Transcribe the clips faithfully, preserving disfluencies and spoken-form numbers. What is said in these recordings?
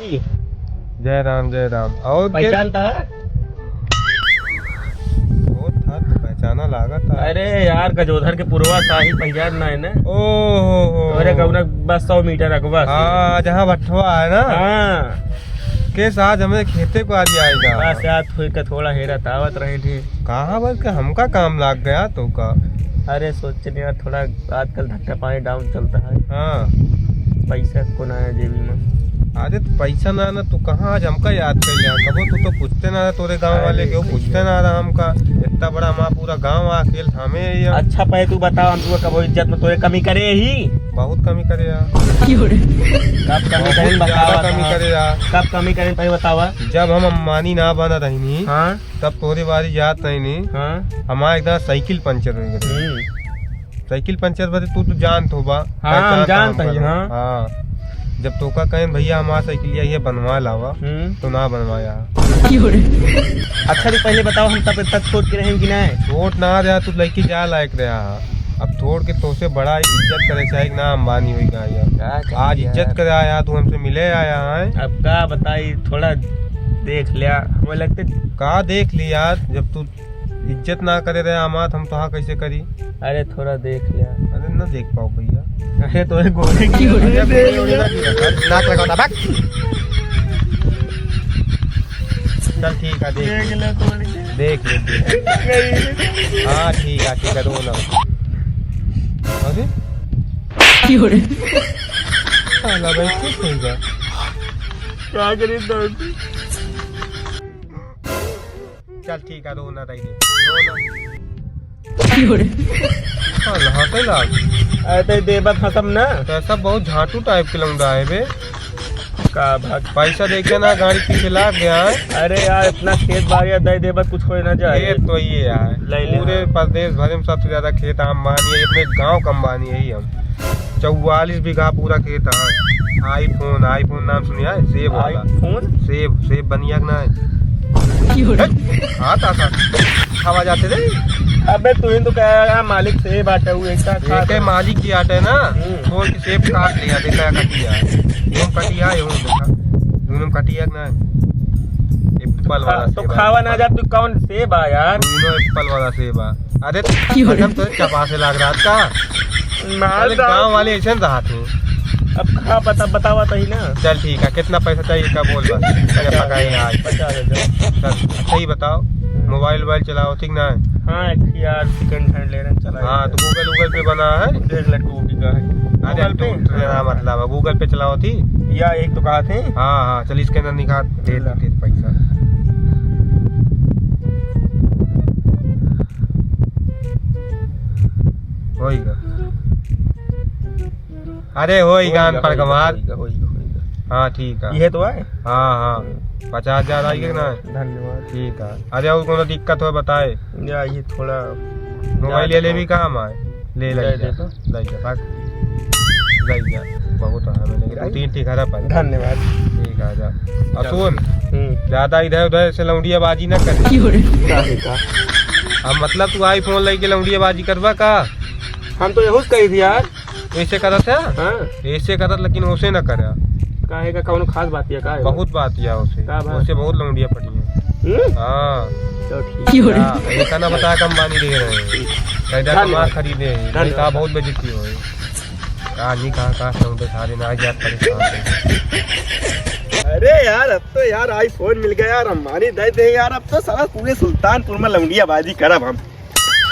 जय राम, जय राम। और के? पहचानता है? बहुत था, तो पहचाना लागत है। अरे यार, गजोधर के पुरवा साही पहचान ना है ना? ओ हो हो। अरे गौना बस सौ मीटर अगवा से। हाँ, जहाँ भट्ठवा है ना? हाँ। के साथ हमें खेते को आज आएगा। बस यार, थोड़ी का थोड़ा हेरा तावत रहे थे। कहाँ बस के हमका काम लाग गया तो का? अरे सोचे नहीं यार, थोड़ा आजकल धंधा पानी down चलता है। हाँ। पैसा को ना है जेबी में। अरे तो पैसा ना, ना तू कहाँ आज हमका याद कर लिया? कबो तू तो पूछते ना रहा, तोरे गाँव वाले अरे के वो भैया। पूछते ना रहा हमका। इतना बड़ा हमारा पूरा गाँव अकेल थामे है ये। अच्छा पहले तू बताओ, हम तुका कबो इज्जत में तोरे कमी करे ही? बहुत कमी करे यार। कब कमी बहुत करे ज्यादा बतावा कमी था। करे यार। कब कमी करे पहले बतावा। जब हम अंबानी ना बना रहनी, हाँ। तब तोरे बारी जात रहनी, हाँ। हमारा एकदम साइकिल पंचर हो गई। हम्म। साइकिल पंचर बदे तू तो जानत होबा, हाँ, पहचानत जानत हम ही, करो। हाँ। हाँ। जब तोका कहें, "भैया, हमार साइकिलिया ये बनवा लावा," हम्म। तो ना बनवाया। अच्छा, तो पहले बताओ, हम तब इतना छोट के रहें कि नहीं? छोट ना रहा, तू लड़की जा लायक रहा। अब छोड़ के तोसे बड़ा इज्जत करे चाहे कि ना अंबानी होई गया यार। का कही आज यार? इज्जत करे आया, तू हमसे मिले आया है। अब का बताई, थोड़ा देख लिया, हमें लगते का देख ली यार, जब तू इज्जत ना करे रहे हमार, हम तोहा कैसे करी? अरे थोड़ा देख लिया। अरे ना देख पाओ भैया। अरे तो एक गोरे की अरे गोरे गोरे ना गिरा, नाक लगाओ ना, भाग। चल ठीक है, देख देख ले। ले थोड़ी। देख ले, देख। हाँ ठीक है, ठीक है, रो ना। अरे? की हो रे? साला भाई चुप हो जा। क्या करी दर्द? चल ठीक है, रो ना, दई दे। रो ना। की हो रे? चल, हंसे लाग। अरे, तो देबत हंसम ना। तो ऐसा बहुत झांटू टाइप के लौंडा है बे। का भाग? पैसा देखे ना, गाड़ी पीछे लाग गया है। अरे यार, इतना खेत बाड़ी है, दे देबत कुछ होए ना जाए। खेत तो ये है। ले ले। पूरे प्रदेश भर में सबसे ज्यादा खेत अंबानी है, इतने गांव का अंबानी है ही हम। चौवालीस बीघा पूरा खेत है। iPhone, iPhone नाम सुनिया है? सेब वाला। iPhone? सेब, सेब बनिया के ना है। की हो रे? हट, हाथ आता। खावा जाते रे। अबे तू ही तो कह रहा मालिक सेब आटे हुए, एक साथ खा एक है रहे। मालिक की आटे ना, हम्म। खोल के सेब काट लिया, देखा है कटिया। यूं कटिया, यूं देखा। दोनों कटिया के ना है। एप्पल वाला हाँ, तो सेब है। खावा ना जा, तू कौन सेब आ यार? दोनों एप्पल वाला सेब आ। अरे, की हो रे? कसम तो चपासे लाग रहा था। मार अरे, डाल। गाँव वाले ऐसे न रहत हैं। अब कहाँ पता, बतावा तही ना। चल ठीक है, कितना पैसा चाहिए, का बोल बस। अरे, पचास। पकाए आज। पचास हजार। चल, सही बताओ, हम्म। मोबाइल वोबाइल चलाओ, ठीक ना है? हाँ, एक यार second hand ले रहे हैं, चला हाँ, लेते तो हैं। Google वूगल पे बना है? देख ले, टूटी का है। अरे, Google पे? टूट रहा मतलब, Google पे चलाओ थी। या एक तो कहा थे। हाँ, हाँ, चल, scanner निकाल, दे ला। दे, दे पैसा। होइगा। अरे, होइगा, होइगा, अनपढ़ होइगा, गंवार। होइगा, होइगा, होइगा। हाँ, ठीक है। ये तो है? हाँ, हाँ। हम्म। पचास हजार आई कि ना? धन्यवाद। ठीक है। अरे, और कोनो दिक्कत हो, बताए। या, ये थोड़ा मोबाइल ज्यादा ले लेबी काम आए। ले, ले ले जा। ले जा, भाग। ले जा। बहुत है, मैंने ले दो तीन ठी घर पर। धन्यवाद। ठीक है, जा। और चल। सुन, हम्म। ज्यादा इधर उधर से लौंडियाबाजी ना करे। की हो रे? का है का? अब मतलब तू iPhone लेके लौंडियाबाजी करबा का? हम तो यहूस कही थी यार। ऐसे करत है? हाँ। ऐसे करत, लेकिन उसे ना करे। काहे का, कौनो खास बात या का है? बहुत बात या उसे। का बात? उसे बहुत लौंडिया पड़ी है। हम्म? हाँ। तो ठीक है। हाँ, ये कहना बताया कि अंबानी दे रहे हैं। कैदा धन्यवाद। कमा खरीदे हैं। धन्यवाद। कहा बहुत बेइज्जती हो गई। कहा नहीं, कहाँ, कहाँ से उनके सारे ना आ गया, परेशान है। अरे यार, अब तो यार iPhone मिल गया यार, अंबानी दे दे यार, अब तो साला पूरे सुल्तानपुर में लौंडियाबाजी करब हम।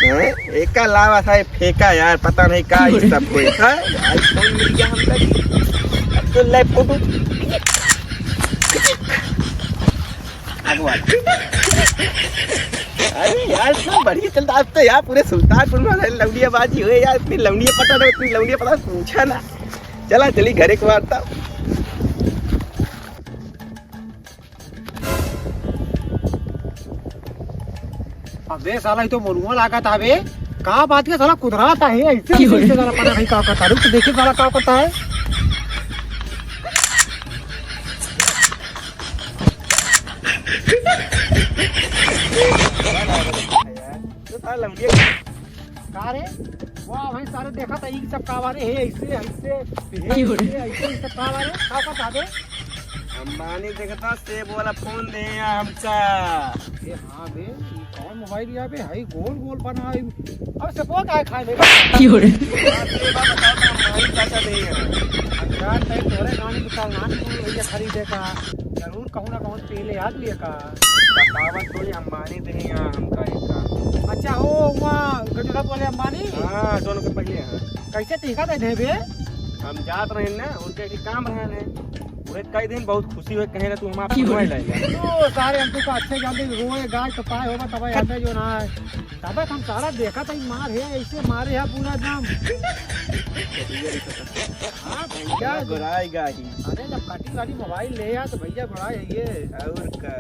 हैं? एका लावा साहब फेंका यार, पता नहीं का ये सब कोई था। iPhone मिल गया हमका। अब तो ले फोटो। आगे वाला। अरे यार, इतना बढ़िया चलता। अब तो यार पूरे सुल्तानपुर में लौंडियाबाजी हुए यार, इतनी लौंडिया पटा ना, इतनी लौंडिया पटा, पूछा ना। चला, चली घरे को वार्ता। अबे साला, ये तो मनुआ लागत है बे। का बात के साला कुदरात है, ऐसे, की हो ऐसे रे? साला पता नहीं का करता है। रुक तो देखिए साला का करता है। ये साला लौंडिया का रे? वाह भाई, सारे देखा था, ये सब का बारे है, ऐसे, ऐसे, हे, की हो रे? ऐसे, ऐसे, ये सब का बारे? का करता है बे? अंबानी देखता, सेब वाला फोन दे या हमका। ए हाँ बे, ई कौन मोबाइल या बे? हई गोल गोल बना है। अब सेबवा काहे खाए बे? की हो रे? बात ये बात बताओ तो अंबानी चाचा दे या। अच्छा, तै तोरे गाड़ी के सामान कौन भैया खरीदे का? जरूर कहूँ ना कहूँ तेल याद लिए का। बतावत तो ये अंबानी दे या हमका एक। अच्छा, हो वहाँ गजोरा वाले अंबानी? हाँ, दोनों के पहले हैं। कैसे टीका दे देबे? हम जात रहे ना, उनके एक काम रहे ने। उहे कई दिन बहुत खुशी हुए, कहे ना तू हमारा की फोनवा बोले? ले जा। तो सारे हम तो अच्छे जल्दी रोए गाय तो पाए होगा, तब आते जो ना है। तब हम सारा देखा था, मार है, ऐसे मारे है पूरा एकदम। हाँ भैया। गोराई गाही। अरे जब कटिंग वाली मोबाइल ले आ तो भैया गोराई है ये। और का?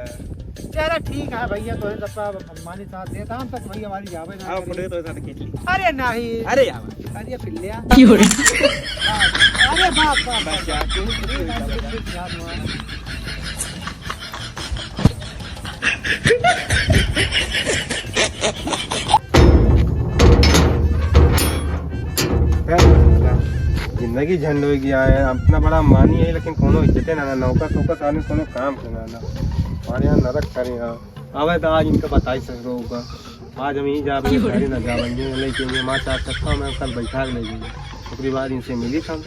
चला ठीक है भैया, तो है सबका मानी साथ देता हम तो भैया वाली जावे ना आओ, करी। फोटो तो साथ खींच ली। अरे नहीं। अरे यार। अरे पिल्लिया। की हो रे? अरे बाप, बाप, बस बाप। यार, तू ठीक है, ठीक है, ठीक है, यार, हुआ। जिंदगी झंड हो गया है, अपना बड़ा मानी है, लेकिन कोनो इज्जते ना, ना नौकर, सौकर सामने कोनो काम के ना, ना। हमारे यहाँ नरक करे यहाँ। अबे तो आज इनका बताई ससुरो का। आज हम यहीं जाबे, घरे ना जाबे, ये लेके ये माँ चार चक्का में कल बैठा के ले जाएंगे। ओकरी बाद इनसे मिली हम।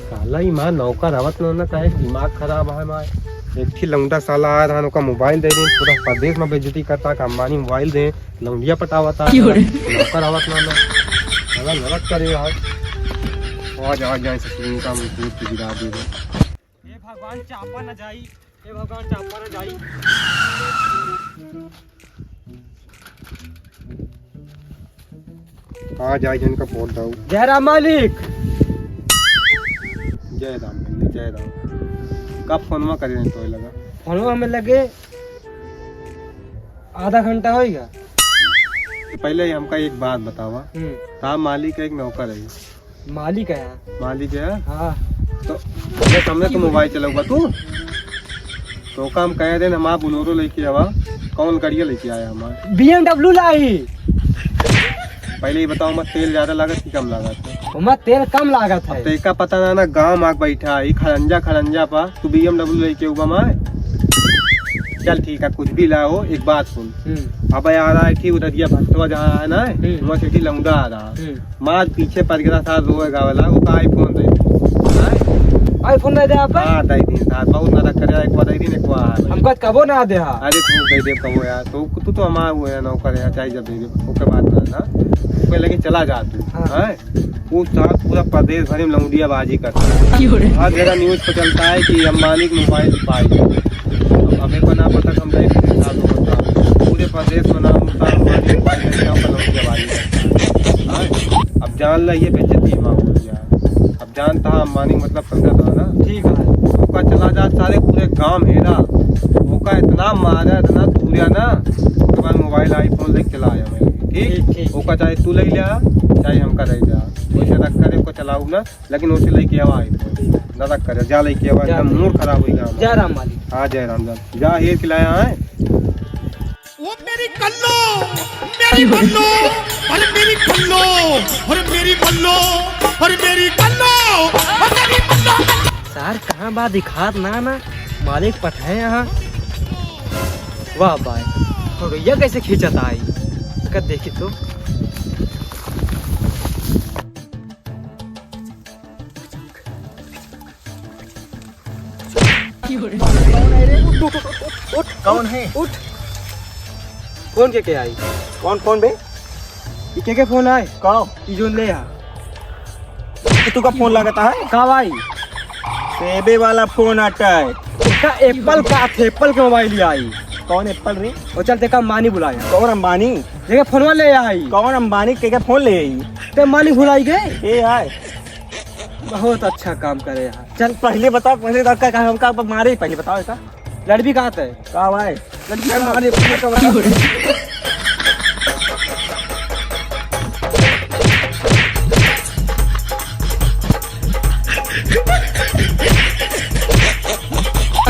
साला ई माँ नौकर आवत ना, ना काहे दिमाग खराब है माँ। एक ही लौंडा साला आया था, ओका मोबाइल दे दे, पूरा प्रदेश में बेइज्जती करता कि अंबानी मोबाइल दे। लौंडिया पटावता। की हो रे? नौकर आवत ना ना। साला गलत करे यार। आ जा, आ जा, ससुर का मुंह तोड़ के गिरा दे रे। हे भगवान, चापा ना जाई। हे भगवान, चापा ना जाई। आ जाए जन का फोन दऊ। जय राम मालिक। जय राम बहन, जय राम। कब फोनवा करे तो लगा? फोनवा हमें लगे आधा घंटा होइगा। पहले ही हमका एक बात बतावा। हम्म। ता मालिक है एक नौकर है? मालिक है। मालिक है? हाँ। तो ये सामने तो मोबाइल चलाऊंगा तू? तो काम कह दे ना, हमारा बोलेरो लेके आवा। कौन गाड़िया लेके आया हमार? B M W लाई। पहले ये बताओ, हमार तेल ज्यादा लागत कि कम लागत है? हमार तेल कम लागत अब है। तेका पता ना, ना गाँव में आके बैठा है, खड़ंजा खड़ंजा पा। तू B M W लेके उबा माय। चल ठीक है, कुछ भी लाओ, एक बात सुन। हम्म। अब यार आए थी उधर ये भट्टवा जहाँ है ना, हम्म। वहाँ से थी लौंडा आ रहा। हम्म। मार पीछे पड़ गया था, रोए गावला, वो का iPhone दे। हाँ? iPhone दे दे आप? हाँ, दे दिन साथ, बहुत नाटक करे, एक बार दे दिन, एक बार। हमको कबो ना दे हा। अरे तू दे दे कबो यार, तो तू तो हमारा वो है, नौकर है, चाहे जब दे दे, ओके बात ना ना। ओके लेके चला जा तू, हाँ। हैं? वो साहब पूरा प्रदेश भर में लौंडियाबाजी करता है। क्यों रे? हर जगह news पे चलता है कि अंबानी के मोबाइल पाई। अब हमें को ना पता, हम गए थे साहब को बता। पूरे प्रदेश में नाम होता है अंबानी मोबाइल का, क्या पता लौंडियाबाजी करता है। हाँ? अब जान ला ये बेइज्जती है, माँ बोल जाए। अब जानता है अंबानी मतलब समझा था ना? ठीक है। ओका चला जा सारे पूरे गांव हेरा। ओका इतना मारा, इतना तूरिया ना, उसके बाद मोबाइल iPhone लेके चला आया मैं। ठीक? ठीक, ठीक। ओका चाहे तू ले लिया, चाहे हमका ले लिया। वैसे रख कर ओका चलाऊ ना, लेकिन उसे लेके आवा iPhone। ना रख कर, जा लेके आवा, जा एकदम ले। Mood खराब हो गया हमारा। जय राम मालिक। हाँ, जय राम, जय राम। जा हेर के लाया है। ओ मेरी कल्लो, मेरी मल्लो, अरे मेरी कल्लो, अरे मेरी मल्लो, अरे मेरी कल्लो, अरे मेरी मल्लो। सार कहाँ बा, दिखात ना ना, मालिक पठाए यहाँ। वाह भाई, फोटोइया कैसे खींचत आई, कद देखी तो। कौन है रे? उठ, उठ, उठ, उठ, उठ, कौन है? उठ। फोन के के आई? कौन फोन बे? ई के के फोन आए? कहो। ई जोन ले आ। तो तू का फोन लागत है? का भाई? सेबे वाला फोन आता है। का एप्पल का, एप्पल के मोबाइल ही आई। कौन एप्पल रे? ओ चल, तेका अंबानी बुलाया। कौन अंबानी? जेके फोनवा ले आई। कौन अंबानी, के के फोन ले आई? ते अंबानी भुलाई गए? ए आए। बहुत अच्छा काम करे यार। चल पहले बताओ, पहले तो का, का, हमका मारे ही पहले बताओ ऐसा। लड़बी कहाँ थे? का भाई? लड़बी का मारे, पहले का बता।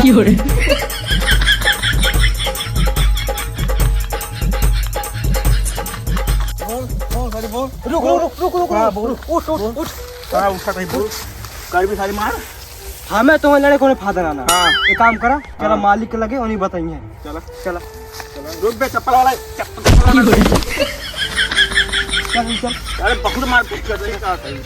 की हो रे? बोल, बोल, अरे बोल। रुक, रुक, रुक, रुक, हाँ, रुक, बोल। रुक, उठ, उठ, बोल। उठ। हाँ, उठा कहीं बोल। कर भी सारी मार। हमें तो लड़े कोनो फायदा ना ना। हाँ। एक काम करा, चला हाँ। मालिक के लगे, उन्हीं बताइए। चला। चला। चला। रुक बे, चप्पल वाला, चप्पल, चप्पल वाला। चल, चल। अरे, बहुत मारपीट कर रही है, का कही?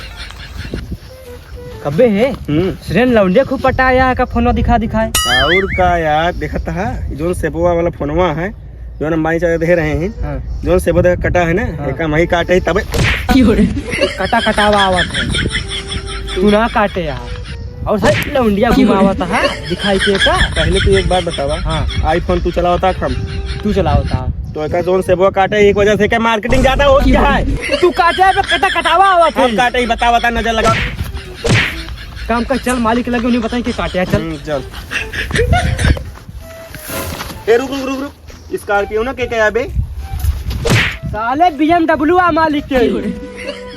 कबे है? हम्म। सिरेन लौंडिया खूब पटाया है का फोनवा दिखा दिखाए। और का यार, देखत हा, जोन सेबवा वाला फोनवा है, जोन अंबानी चाचा दे रहे हैं, हाँ। जोन सेबवा कटा है ना, हाँ। एक हम ही काटे ही तबे। कटा कटावा आवत है, तू ना काटे यार। और सर लौंडिया घुमावत है, दिखाई के का? पहले तू एक बात बतावा, हाँ। iPhone तू चलावता हम? तू चलावता। तो एका जोन सेबवा काटे, एक वजह से क्या marketing ज्यादा होत क्या है? तू काटे पे कटा कटावा आवत है। हम काटे ही, बता, बता, नजर लगा। काम कर, चल मालिक लगे, उन्हीं बताई कि काटे, चल। हम्म, चल। ए, रुक, रुक, रुक, रुक। Scorpio ना के क्या बे? साले B M W आ मालिक के।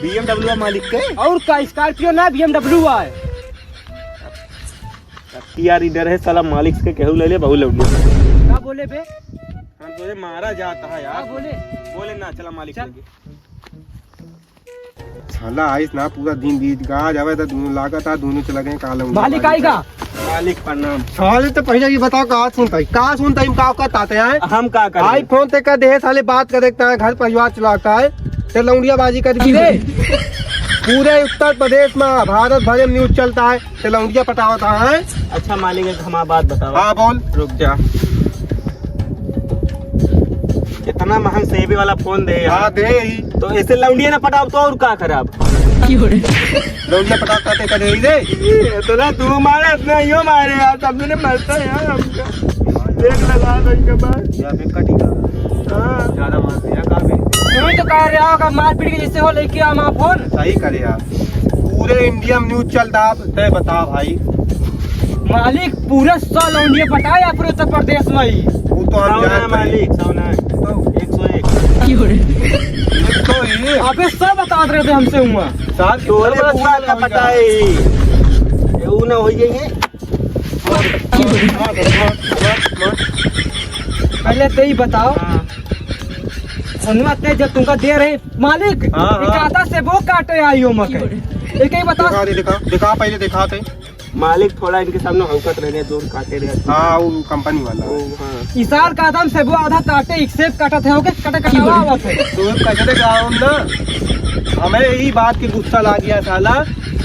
B M W आ मालिक के? और का, Scorpio ना, B M W आ है। यार, इधर है साला, मालिक से केहू ले ले, बहुत लौंडिया। का बोले बे? हम तोरे मारा जाता है यार। का बोले? बोले ना, चला मालिक चल। लगे। साला आइस ना, पूरा दिन बीत गा, जावे तो दोनों लागत है, दोनों चला गए काला। मालिक आएगा? मालिक प्रणाम। साले तो पहले ये बताओ, का सुनता है, का सुनता है, का करता है? हम का करें? iPhone ते का देहे, साले बात कर देखता है, घर परिवार चलाता है, ते लौंडिया बाजी कर भी रे। पूरे उत्तर प्रदेश में, भारत भर में news चलता है। ते लौंडिया पटावत है। अच्छा मालिक, एक हमार बात बतावा। हाँ, बोल। रुक जा। इतना महंग सेबी वाला फोन दे यार। हाँ, दे ही। तो ऐसे लौंडिया ना पटाव तो और का खराब? लौंडिया पटाव का ते का दे ही दे। इतना तू मारे, इतना यो मारे यार, तब मैंने मरता है यार हमका। देख लगा दो इनके बाद। या फिर कटी का। हाँ। ज्यादा मार दिया का भी। तू ही तो कह रहे हो कि मारपीट के जैसे हो लेके आ हमारा फोन। सही करे यार। पूरे इंडिया में news चलता, आप तय बता भाई। मालिक, पूरा सौ लौंडिया पटाए अपने उत्तर प्रदेश में ही। वो तो हम सौ ना जानते हैं। मालिक, सौ ना। तो एक सौ एक। एक सौ एक। अबे, सब बता रहे थे हमसे हुआ। साहब, तोरे कितना बुआ बड़ा का पटाए। ये वो ना हो जाइए। पहले तो ही बताओ। हाँ। फोनवा ते जब तुमका दे रहे मालिक, हाँ, हाँ। एक आधा से वो काटे आई हो मके। एक ही बता। दिखा दे, दिखा, दिखा, पहले दिखा ते। मालिक थोड़ा इनके सामने हौकत रहे, जोर काटे रहे। हाँ, वो कंपनी वाला। ओ, हाँ। इसार का आदम से वो आधा काटे, एक सेब काटत है, ओके, कटे कटावा आवत है। तो कचरे का हम ना, हमें यही बात की गुस्सा लाग गया साला,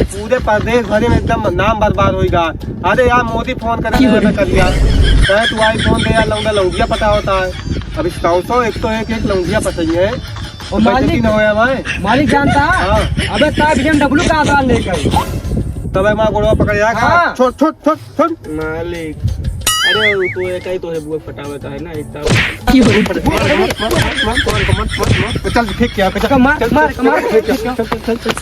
पूरे प्रदेश भर में एकदम नाम बर्बाद होइगा। अरे यार, मोदी फोन करे क्यों रे? कर लिया। कहे, "तू iPhone दे यार, लौंडा लौंडिया पटावता है।" अभी सौ सौ, एक सौ एक, एक लौंडिया पटाई है। और बेइज्जती मालिक, ना होया भाई। मालिक जानता है? हाँ। अबे ता B M W का आधार लेकर। तबे माँ गोड़वा पकड़ जाएगा। हाँ। छोड़, छोड़, छोड़, छोड़। मालिक, अरे वो तो एक ही तो है, बुआ पटावे का है ना, इतना। क्यों रे? मत, मत, मत, मत, मत, मत, मत, मत, मत। चल, फेंक के आ, चल। मार, चल, मार, चल, मार। फेंक के आ। चल, चल, चल।